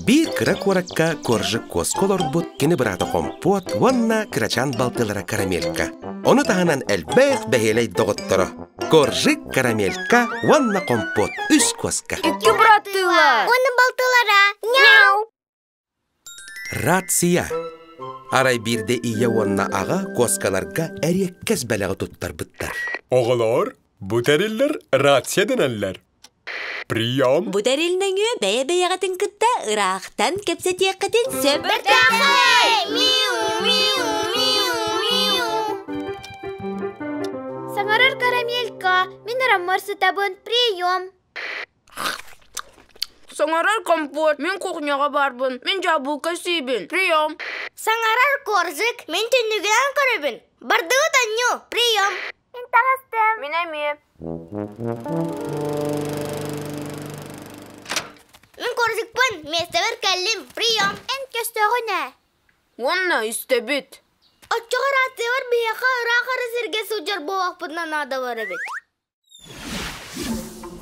Биир кыра куоракка Коржик куоска олорбут кини быраата Хомпуот уонна кырачаан балтылара Карамелька. Ону таһынан элбэх бэһиэлэй доҕотторо Коржик, Карамелька уонна Хомпуот үс куоска. Икки быраттыылар. Уонна балтылара. Няу! Рация. Арай биирдэ ийэ уонна аҕа куоскаларга эриэккэс бэлэҕи туттарбыттар. Оҕолоор, бу тэриллэр рация дэнэллэр. Прием! Бу тэрил нөҥүө бэйэ-бэйэҕитин кытта ыраахтан кэпсэтиэххитин сөп. Бэртээхэй! Миу, миу, миу, миу. Саҥарар карамелька, мин араммар сытабын. Прием! Саҥарар компот, мин кухняҕа барбын, мин дьаабылка сиибин. Прием! Саҥарар корзик, мин түннүгүнэн көрөбүн. Бардыбыт онньу, прием! Мин таҕыстым. Мин эмиэ. Мин корзикпын, миэстэбэр кэллим, прием! Эн көстөҕүн ээ. Уонна истэбит. Оччоҕо рациябар биһиэхэ ыраах эрэ сиргэ сылдьар буолуохпутуна наада бар эбит.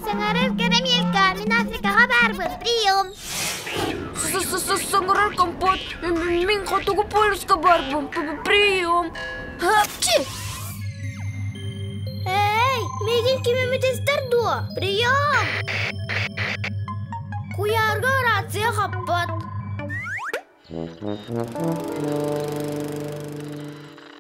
Саҥарар карамелька, мин Африкаҕа баарбын, прием! Саҥарар компот, мин хотугу полюска барбын, прием! Хапчи! Эй, миигин ким эмит истэр дуо? Прием! Куйаарга рация хаппат.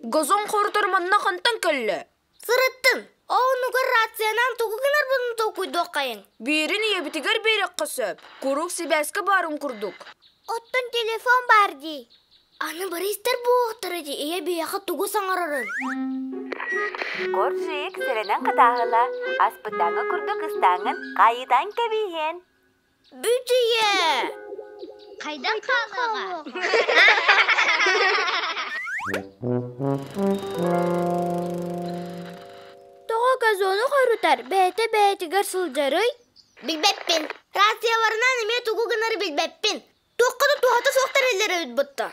Газон хорутар манна хантан кэллэ? Сырыттым. Оонугар рациянан тугу гынарбын толкуйдуоххайыҥ. Биирин ийэбитигэр биэриэххэ сөп. Куруук сибээскэ баарын курдук. Оттон телефон баар дии. Аны Бористар буолуохтара дии ийэ биһиэхэ тугу саҥарарын. Коржик сэрэнэн хатааһыла, аспытааҥы курдук ыстааҥын хайытан кэбиһиэн. Бүтүйэ! Хайдан хаалыаҕа? Тоҕо газону хорутар, бэйэтэ бэйэтигэр сылдьарый? Билбэппин. Рацияларынан эмиэ тугу гынары билбэппин. Туохха да туһата суох тэриллэр эбит бутта.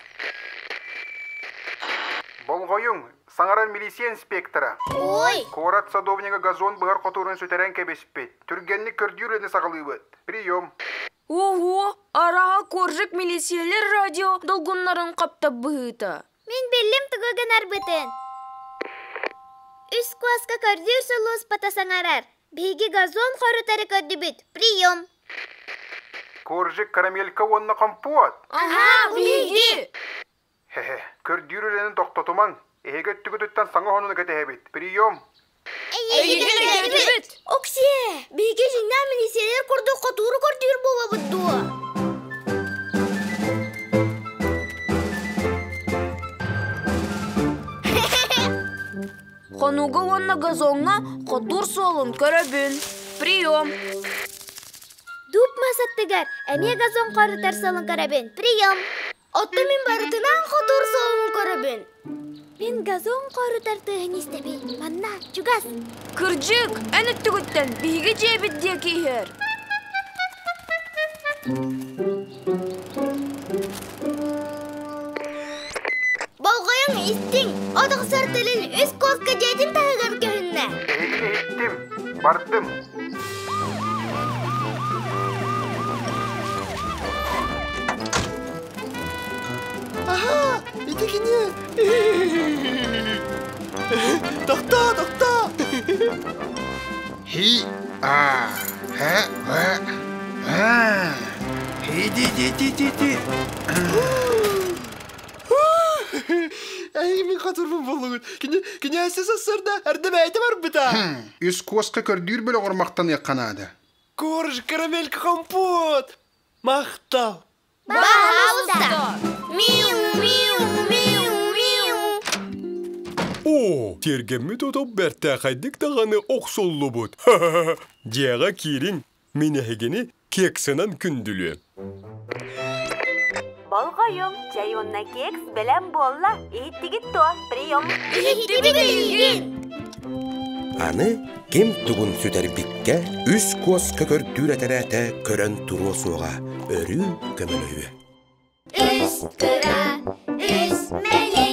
Болҕойуҥ, саҥарар милиция инспектора. Ой! Куорат садовнига газон быһар хотуурун сүтэрэн кэбиспит. Түргэнник көрдүүр үлэни саҕалыыбыт. Прием! Ого, араха коржик милициялар радио долгуннарын хаптап быһыыта. Мин биллим тугу гынарбытын. Үс куоска көрдүүр сулууспата саҥарар. Биһиги газон хорутары көрдүбүт. Прием! Коржик, карамелька уонна компот! Аха, биһиги! Хе-хе, көрдүүр үлэни тохтотумаҥ. Эһиги өттүгүтүттэн саҥа хонону кэтэһэбит. Прием! Эйигин өйдөөтүбүт! Оксиэ, биһиги дьиҥнээх милициялар курдук хотууру көрдүүр буолабыт дуо? Хонууга уонна газоҥҥа хотуур суолун көрөбүн. Прием! Дуб мас аттыгар эмиэ газон хорутар суолун көрөбүн. Прием! Оттон мин барытынан хотуур суолун көрөбүн. Мин газон хорутар тыаһын истэбин. Манна, чугас. Кырдьык, эн өттүгүттэн биһиги дьиэбит диэки иһэр. Болҕойуҥ, истиҥ, от охсор тилин үс куоска дьиэтин таһыгар көһүннэ. Эһигини иһиттим, бардым. Аха, ити кини. Тохтоо, тохтоо. Хи, а, ха, ха, ха. Хи, ди, ди, ди, ди, ди. Эй, мин хотурбун буллугут. Кини кинээсэ сассарда эрдэ бэйэтэ барбыта. Үс куоска көрдүүр бөлөҕөр махтаныахха наада. Корж, карамелька, компот. Махтал. Пожалуйста. Миу, миу, миу, миу. Оо, тиэргэммит ото бэртээхэйдик даҕаны охсуллубут. Дьиэҕэ киириҥ, мин эһигини кексынан күндүлүөм. Болҕойуҥ, чэй уонна кекс бэлэм буолла. Иһиттигит дуо? Прием! Иһиттибит эйигин! Аны ким тугун сүтэрбиккэ үс куоска көрдүүр этэрээтэ көрөн туруо суоҕа, өрүү көмөлөһүө. Үс кыра, үс мэлэй.